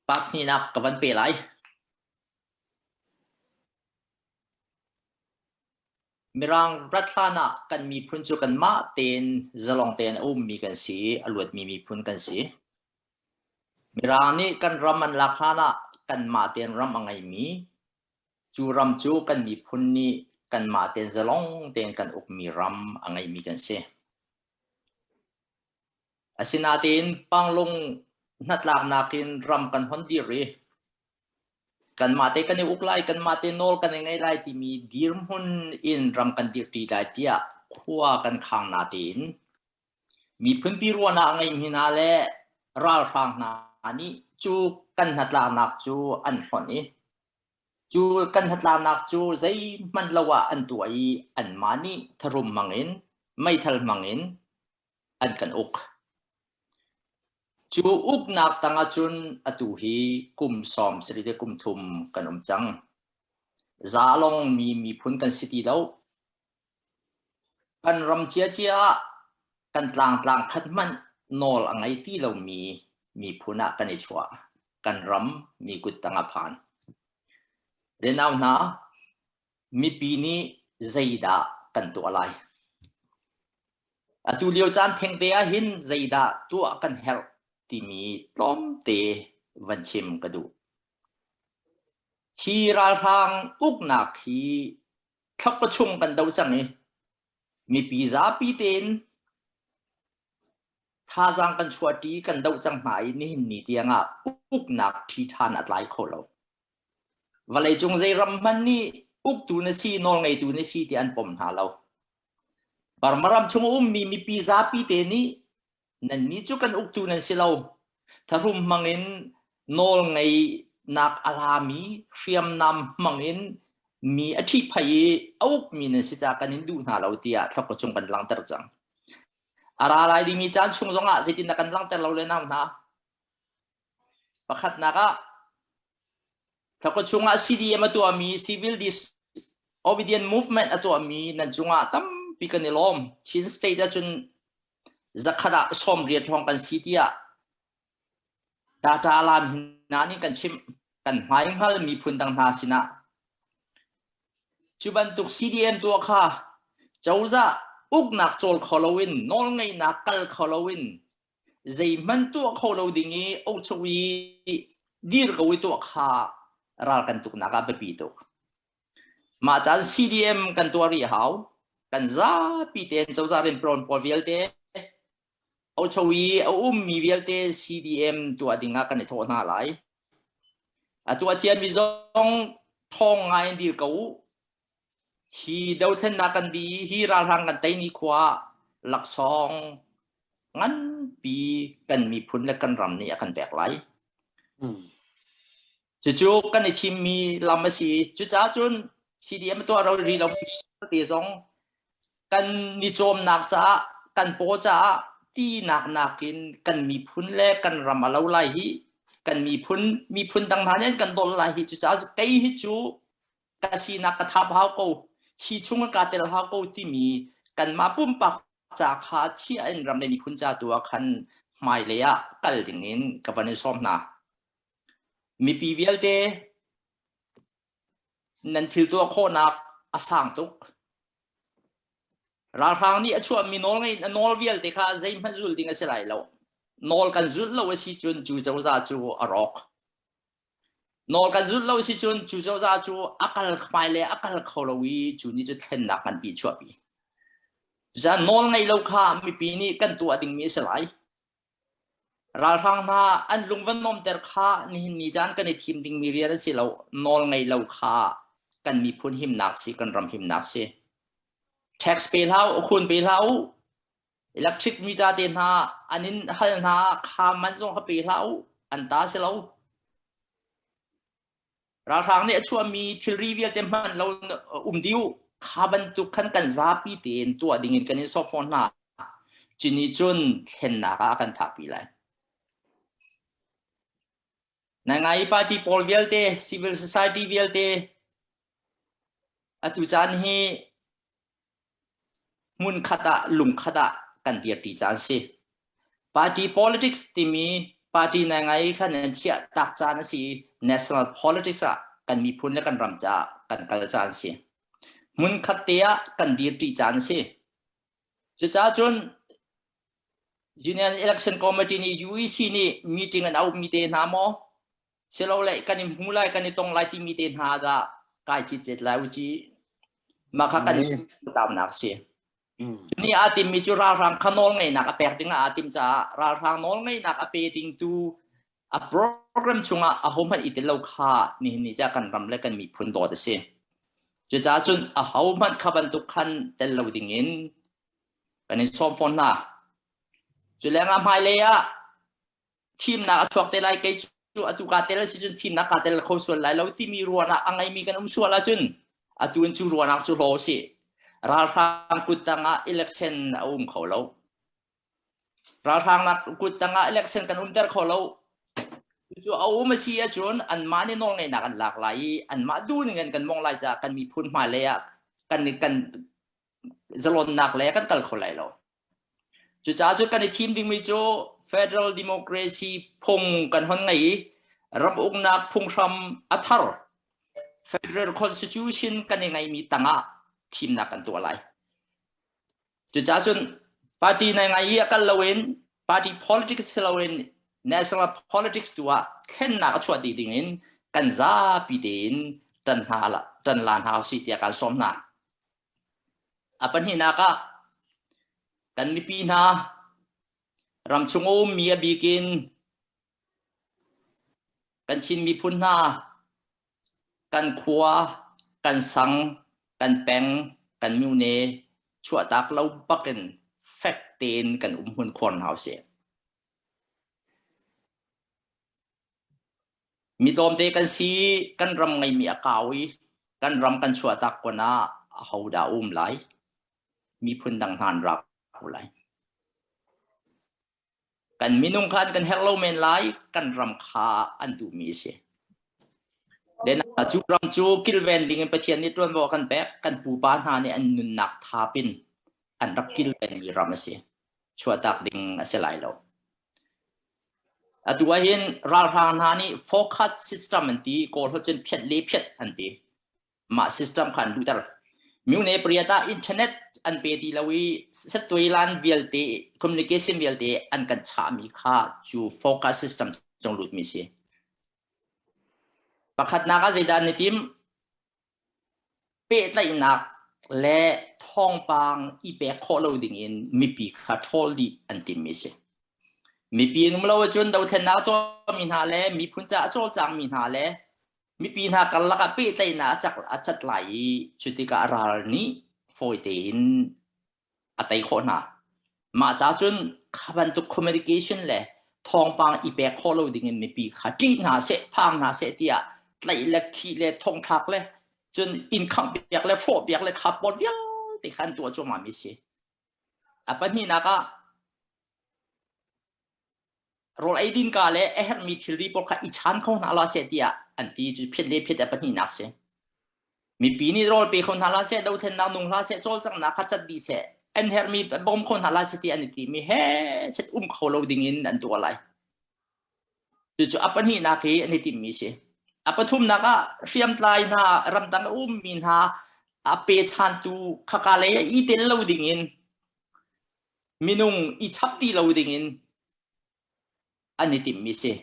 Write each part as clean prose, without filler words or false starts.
Part hnihnak ka van pe lai. Mirang rat hlan ah kan miphun cu kanmah tein zalong tein a ummi kan si i a luatmi miphun kan si. Mirang nih kan ram an lak hlan ah kanmah tein ram a ngeimi, cu ram cu kan miphun nih kanmah tein zalong tein kan ukmi ram a ngeimi kan si. Asinain Panglong hnatlaknak in ram kan hon dir i kanmah te kan i uk lai, kanmah te nawl kan i ngei lai timi dirhmun in ram kan dirṭi lai tiah khua kan khang natein miphunpi ruahnak a ngeimi hna le ralhrang hna nih cu kan hnatlaknak cu an hlonh i cu kan hnatlaknak cu zeihmanh lo ah an tuah i anmah nih tharum hmangin meithal hmangin an kan uk. Cu uknak tang ahcun atu hi kum 70 le kum thum kan um cang. Zalong mi miphun kan si ti lo. Kan ram ciacia ah kan tlangtlang khat hmanh nawl a ngei ti lomi miphun ah kan i chuah. Kan ram mi kut tang a phan. Renau hna, mipi nih zeidah kan tuah lai? Atu lio caan thengte ah hin zeidah tuah kan herh timi tlawmte van chim ka duh. Hi ralhrang uknak hi thlapa chung kan do cang i mipi zapi tein thazaang kan chuahṭi kan doh cang hna i nihin ni tiangah uknak ṭhi ṭhan a tlai kho lo. Vawleicung zei ram hmanh nih uktu na si, nawlngeitu na si ti an pom hna lo. Burma ram chung a ummi mipi zapi te nih nannih cu kan uktu nan si lo. Thahrum hmangin nawlngeihnak a lami hriamnam hmangin mi a ṭhihphaih i a ukmi nan si caah kan in duh hna lo tiah thlakua cung kan langhter cang. A ra lai dingmi caan chung zongah zeitin dah kan langhter lo le nau hna? Pakhatnak ah thlakua chungah CDM a tuahmi Civil Disobedient Movement a tuahmi nan cungah tampi kan i lawm. Chin State ahcun zakhat ah 80 hrawng kan si tiah data alam hna nih kan chimh kan hmai hngal miphun dang hna sinah cu bantuk CDM tuah kha cozah uknak cawl kho loin nawlngeihnak kal kho loin zeihmanh tuah kho lo ding i ochuk i dir ko i tuah kha ral kan tuknak ah biapi tuk. Mah caan CDM kan tuah rih hau. Kan zapi tein cozah rian prawn pawl vialte ocho i a ummi vialte CDM tuah ding ah kan i thawh hna lai. A tuah ciami zong ṭhawng ngai in dir ko u. Hi dothlennak kan di hi ralhrang kan tei ni khua ah laksawng nganpi kan miphun le kan ram nih a kan pek lai. Cucu kan i thimmi lam a si. Cucaah cun CDM tuah ro ri lo te zong kan ni cawmnak caah kan paw caah tinak nakin kan miphun le kan ram a lo lai hi kan miphun miphun dang hna nih kan dol lai hi cucaah kei hi cu ka sinak ka thap hau ko hi chung ka tel hau ko timi kanmah pumpak ca kha chia in ram le miphun ca tu ah khan hmailei ah kal ding in ka van in sawm hna. Mipi vialte nan thil tuah khawhnak a sang tuk. Ralhrang nih a chuahmi nawl ngei nawl vialte kha zeihmanh zul ding a si lai lo. Nawl kan zulh lo a si cun cu cozah cu a rawk. Nawl kan zulh lo si cun cu cozah cu a kal hmai le a kal kho lo i cu nih cu thlennak nganpi chuahpi. Zan nawl ngei lo kha mipi nih kan tuah dingmi a si lai. Ralhrang hna an lung van nomter kha nihin ni caan kan i thim dingmi rian a si lo. Nawl ngei lo kha kan miphun himnak si, kan ram himnak si. Tax pe hlah u, khun pe hlah u, electric meter te hna an in hal hna kha man zong kha pe hlah u an ta si lo ralhrang nih a chuahmi thilri vialte hman lo um diu kha bantuk khan kan zapi tein tuah ding in kan in sawk fawn hna cini cun thlennak ah kan phakpi lai Nangai party pawl vialte civil society vialte atu caan hi hmunkhat ah lungkhat ah kan dirti caan si. Party politics timi Party nai ngai khan nan chiah tak caan a si i national politics ah kan miphun le kan ram caah kan kal caan a si. Hmun khat te ah kan dirṭi caan a si. Cucaah cun Union Election Committee nih UEC nih meeting an auhmi te hna maw silole kan i hmu lai kan i tong lai timi te hna dah kai citcet lai u ci mah kha kan taunak si. Ni aa timmi cu ralhrang kha nawlngeihnak a pek dingah aa tim caah ralhrang nawlngeihnak a pe dingtu a program chungah ahohmanh i tel lo kha nihin ni ca kan ram le kan miphun dawt a si. Cucaah cun ahohmanh kha bantuk khan tel lo dingin kan in sawm fawn hna. Cu lengah hmailei ah thimnak a chuak te lai kei cu atu kaa tel si cun thimnak kaa tel kho sual lai lo timi ruahnak a ngeimi kan um sual ahcun atu in cu ruahnak cu hlaw si ralhrang kut tangah election a um kho lo ralhrang nak kut tangah election kan umter kho lo cu a um a si ahcun anmah nih nawlngeihnak an lak lai i anmah duh ning in kan mong lai caah kan miphun hmailei ah kan kan zalonnak le kan kal kho lai lo Cucaah cu kan i thim dingmi cu Federal Democracy phung kan hon ngei i ram uknak phunghram a thar Federal Constitution kan i ngeimi tangah thimnak kan tuah lai. Cucaah cun party nai ngai i a kal loin party politics si loin national politics tu ah thlennak a chuah dih dingin kan zapi tein tan hna la tan la hna usih tiah kan sawm hna. A pahnihnak ah kan mipi hna ramchung a ummi a bik in kan Chin miphun hna kan khua, kan sang, kan peng, kan myone chuahtak lo bakin fek tein kan um hmun khuar hna usih. Mi tlawmte kan si, kan ram ngeimi a kau i kan ram kan chuahtak kun ah ahodah a um lai? Miphun dang hna an ra ko lai. Kan minung kha an kan herh lo men lai, kan ram kha an duhmi a si. Then cu ram cu kilven ding in Pathian nih ṭuanvo a kan pek, kan pupa hna nih an nunnak thap in an rak kilvenmi ram a si. Chuahtak ding a si lai lo. Atu ahhin ralhrang hna nih forecast system an ti, Kawl holh cun phiat le phiat an ti. Mah system kha an luhter. Myone pariat ah internet an pe ti lo i settuailan vialte, communication vialte an kan chahmi kha cu forecast system cung lutmi si. Pakhatnak ah zeidah an i tim? Pehtlaihnak le thawngpang i pek khawh lo dingin mipi kha ṭhawl dih an timmi a si. Mipi an um lo ahcun dothlennak a tuahmi hna le miphun caah a cawlcangmi hna le mipi hna karlak ah pehtlaihnak a cak a cat lai i cu tikah ral nih fawi tein a tei khawh hna. Mah ca cun kha bantuk communication le thawngpang i pek khawh lo dingin mipi kha ṭih hna seh, phang hna seh tiah tlaih le khih le thongthlak le cun inn khangh piak le hrawh piak le kha pawl vialte kha an tuah cuahmah mi si. A pahnihnak ah rawl ei din ka le a herhmi thilri pawl kha i chan kho hna la seh tiah an ti cu phiat le phiat a pahnihnak si. Mipi nih rawl pe kho hna la seh, dothlennak nung hlah seh, cawlcanghnak kha cat dih seh, an herhmi bawm kho hna la seh ti an i timi he set um kho lo ding in an tuah lai. Cucu a pahnihnak hi an i timmi si. A pathumnak ah hriamtlai hna, ramdang a ummi hna a pechantu khaka lei ah i tel lo ding in minung i chap ti lo ding in an i timmi si.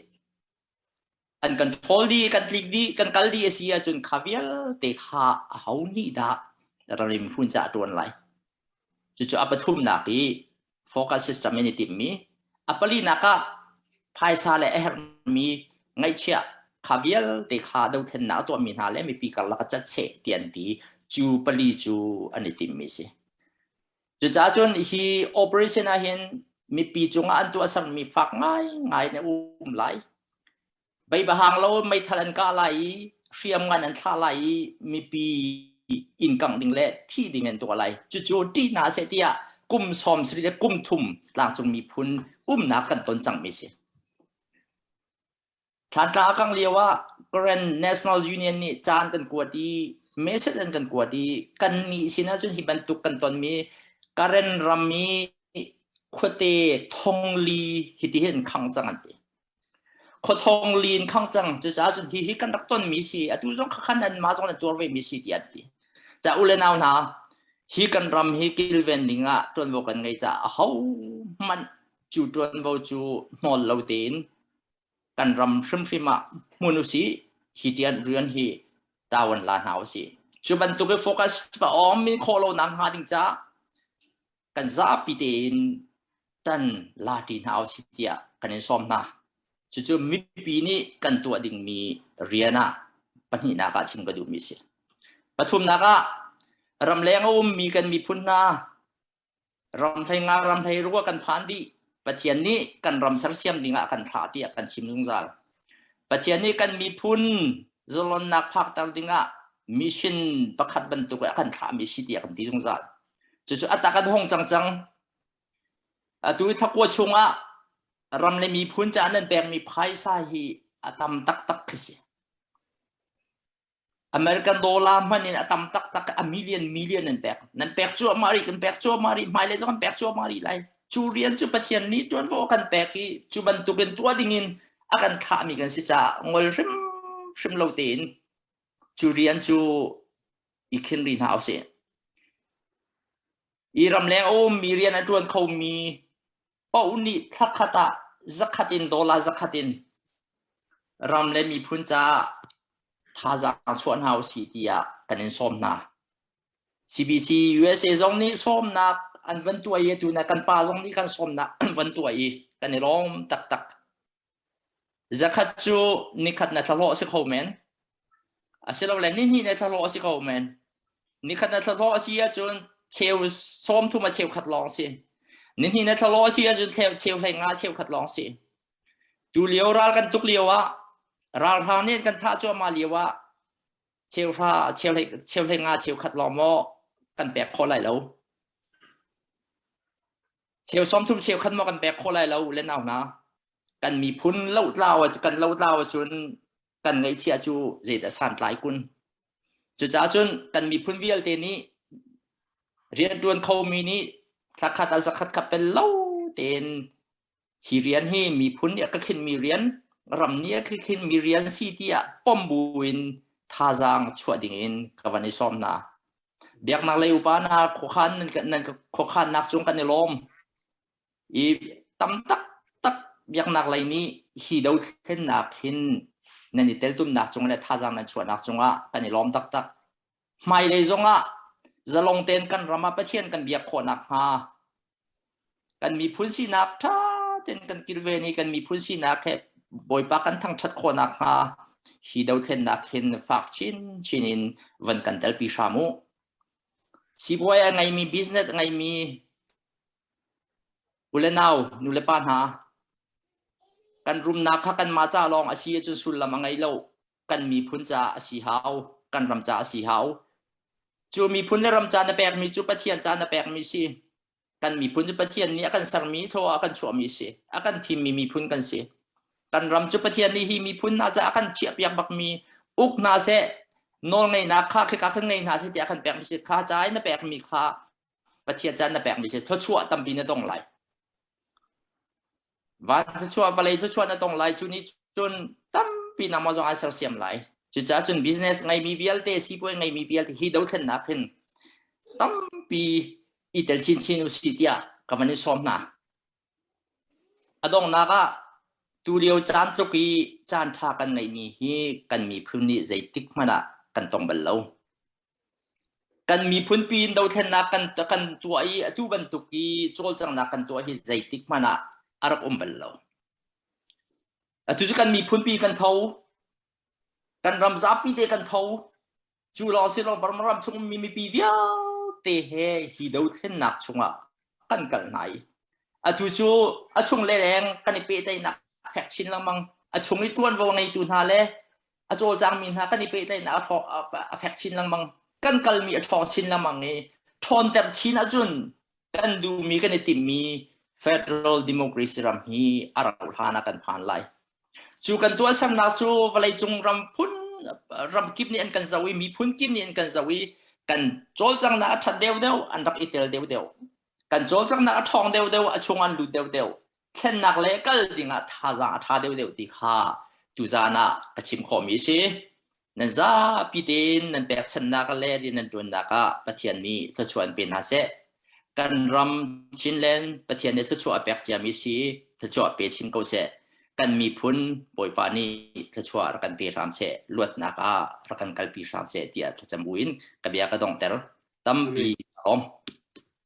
An kan ṭhawl dih, kan tlik dih, kan kal dih a si ahcun kha vialte kha aho nih dah ramri miphun caah a ṭuan lai. Cucu a pathumnak i focus system in i timmi. A palinak ah phaisa le a herhmi ngaihchiah kha vialte kha dothlennak a tuahmi hna le mipi karlak a cat seh ti an ti. Cu pali cu an i timmi si. Cucaah cun hi operation ah hin mipi cungah an tuahsermi fak ngaingai in a um lai. Beibahang lo meithal an kah lai i hriamngan an thlah lai i mipi inn kangh ding le thih ding an tuah lai. Cucu ṭih hna seh tiah kum 70 le kum thum tlangcung miphun umnak kan ton cangmi si. Thlantlang a kang lio ah Karen National Union nih caan kan kuat i message an kan kuat i kan nih sin ahcun hi bantuk kan tonmi Karen ram i khuate thongli hiti hin an khang cang an ti. Khuathong lin khang cang. Cucaah cun hi hi kan rak tonmi si. Atu zong khan an mah zong an tuar ve mi si ti an ti. Ca u le nau hna, hi kan ram hi kilven ding ah ṭuanvo kan ngei caah aho hmanh cu ṭuanvo cu hnawl lo tein kan ram hrimhrim ah hmun usih. Hi tian rian hi tawan la hna usih. Cu bantuk i focus pa awm min khawh lo nak hnga ding caah kan zapi tein tan la ṭi hna usih tiah kan in sawm hna. Cucu mipi nih kan tuah dingmi rian ah pahnihnak ah chim ka duhmi si. Pathumnak ah ramleng a ummi kan miphun hna ram hlei nga ram hlei rua kan phan dih. Pathian nih kan ram sersiam dingah kan thlah tiah kan chim zungzal. Pathian nih kan miphun zalonnak phakter dingah mission pakhat bantuk a kan thlahmi si tiah kan ti zungzal. Cucu a tak an hong cang cang. Atu thakua chungah ram le miphun ca nan pekmi phaisa hi a tam taktak khi si. American dollar hman in a tam taktak a million million nan pek. Nan pek cuahmah rih, kan pek cuahmah rih, hmailei zong kan pek cuahmah rih lai. Cu rian cu Pathian nih ṭuanvo kan pek i cu bantukin tuah dingin a kan thlahmi kan si caah ngol hrimhrim lo tein cu rian cu i khin rih hna usih. I ramleng a ummi rian a ṭuan khomi paoh nih thlakhat ah zakhat in dollar zakhat in ram le miphun caah thazaang chuah hna usih tiah kan in sawm hna. CBC USA zong nih sawmnak an van tuah i atu na kan pa zong nih kan sawmnak an van tuah i kan i lawm taktak. Zakhat cu nikhat na thlahlawh a si kho men. Asilole nihnih na thlahlawh a si kho men. Nikhat na thlahlawh a si ahcun cheu 30 a cheu khat lawng si. Nihnih na thlahlawh a si ahcun cheu hlei nga cheu khat lawng si. Tu lio ral kan tuk lio ah ralhrang nih kan thah cuahmah lio ah cheu hra cheu hlei cheu hlei nga cheu khat lawng maw kan pek khawh lai lo. Cheu 30 cheu khat maw kan pek khawh lai lo le nau hna. Kan miphun lotlau kan lotlau ahcun kan ngaihchiah cu zeidah santlai kun. Cucaah cun kan miphun vialte nih rianṭuan khomi nih thlakhat ah zakhat kha pel lo tein hi rian hi miphun nih a ka khinmi rian ram nih a ka khinmi rian si tiah pom buin thazaang chuah dingin ka van i sawm hna. Biaknak lei upa hna khuakhan nan khuakhannak cung kan i lawm. I tam taktak biaknak lei nih hi dothlennak hin nan i teltumnak cung le thazaang nan chuahnak cungah kan i lawm taktak. Hmailei zongah zalong tein kan ram ah Pathian kan biak khawh nakhnga kan miphun sinak ṭha tein kan kilven i kan miphun sinak he Bawipa kan thangṭhat khawh nakhnga hi dothlennak hin fak chinchin in van kan telpi hram u. Sibawi a ngeimi business a ngeimi U le nau, nu le pa hna, kan rumnak kha kanmah ca lawng a si ahcun sullam a ngei lo. Kan miphun caah a si hau, kan ram caah a si hau. Cu miphun le ram ca na pekmi cu Pathian ca na pekmi si. Kan miphun cu Pathian nih a kan sermi thaw ah a kan chuahmi si. A kan thimmi miphun kan si. Kan ram cu Pathian nih hi miphun hna caah a kan chiahpiak bakmi uk hna seh, nawlngeihnak kha khika khan ngei hna seh tiah a kan pekmi si. Kha ca i na pekmi kha Pathian caan na pekmi si thluachuah tampi na tong lai. Van thluachuah, vawlei thluachuah na tong lai cu nih cun tampi nangmah zong ai sersiam lai. Cucaah cun business ngeimi vialte, sipuai ngeimi vialte hi dothlennak hin tampi i tel chinchin usih tiah ka van i sawm hna. A donghnak ah tulio caan tluk i caan ṭha kan ngeihmi hi kan miphun nih zeitik hmanh ah kan tong bal lo. Kan miphunpi in dothlennak kan kan tuah i atu bantuk i cawlcanghnak kan tuah hi zeitik hmanh ah a rak um bal lo. Atu cu kan miphunpi kan tho, kan ram zapi te kan tho, cu lawng si lo Burma ram chung mi mipi vialte he hi dothlennak chungah kan kal hna i atu cu a chung le leng kan i pehtlaihnak fek chin lengmang a chung i ṭuanvo ngeitu hna le a cawlcangmi hna kan i pehtlaihnak a fek chin lengmang kan kalmi a ṭhawng chin lengmang i ṭhawnter chin ahcun kan duhmi kan i timhmi federal democracy ram hi a rauh hlan ah kan phan lai cu kan tuahsernak cu vawleicung ram phun ram kip nih an kan zoh i miphun kip nih an kan zoh i kan cawlcanghnak a ṭhat deuhdeuh an rak i tel deuhdeuh kan cawlcanghnak a ṭhawng deuhdeuh a chung an lut deuhdeuh. Thlennak le kal dingah thazaang a ṭha deuhdeuh ti kha tuzaan ah ka chim khawhmi a si. Nan zapi tein nan pekchanhnak le rian nan ṭuannak ah Pathian nih thluachuah in pe hna seh. Kan ram Chinland Pathian nih thluachuah a pek ciami si thluachuah pe chin ko seh. Kan miphun Bawipa nih thluachuah rak kan pe hram seh. Luatnak ah rak kan kalpi hram seh tiah thlacam buin ka bia ka donghter. Tampi a lawm.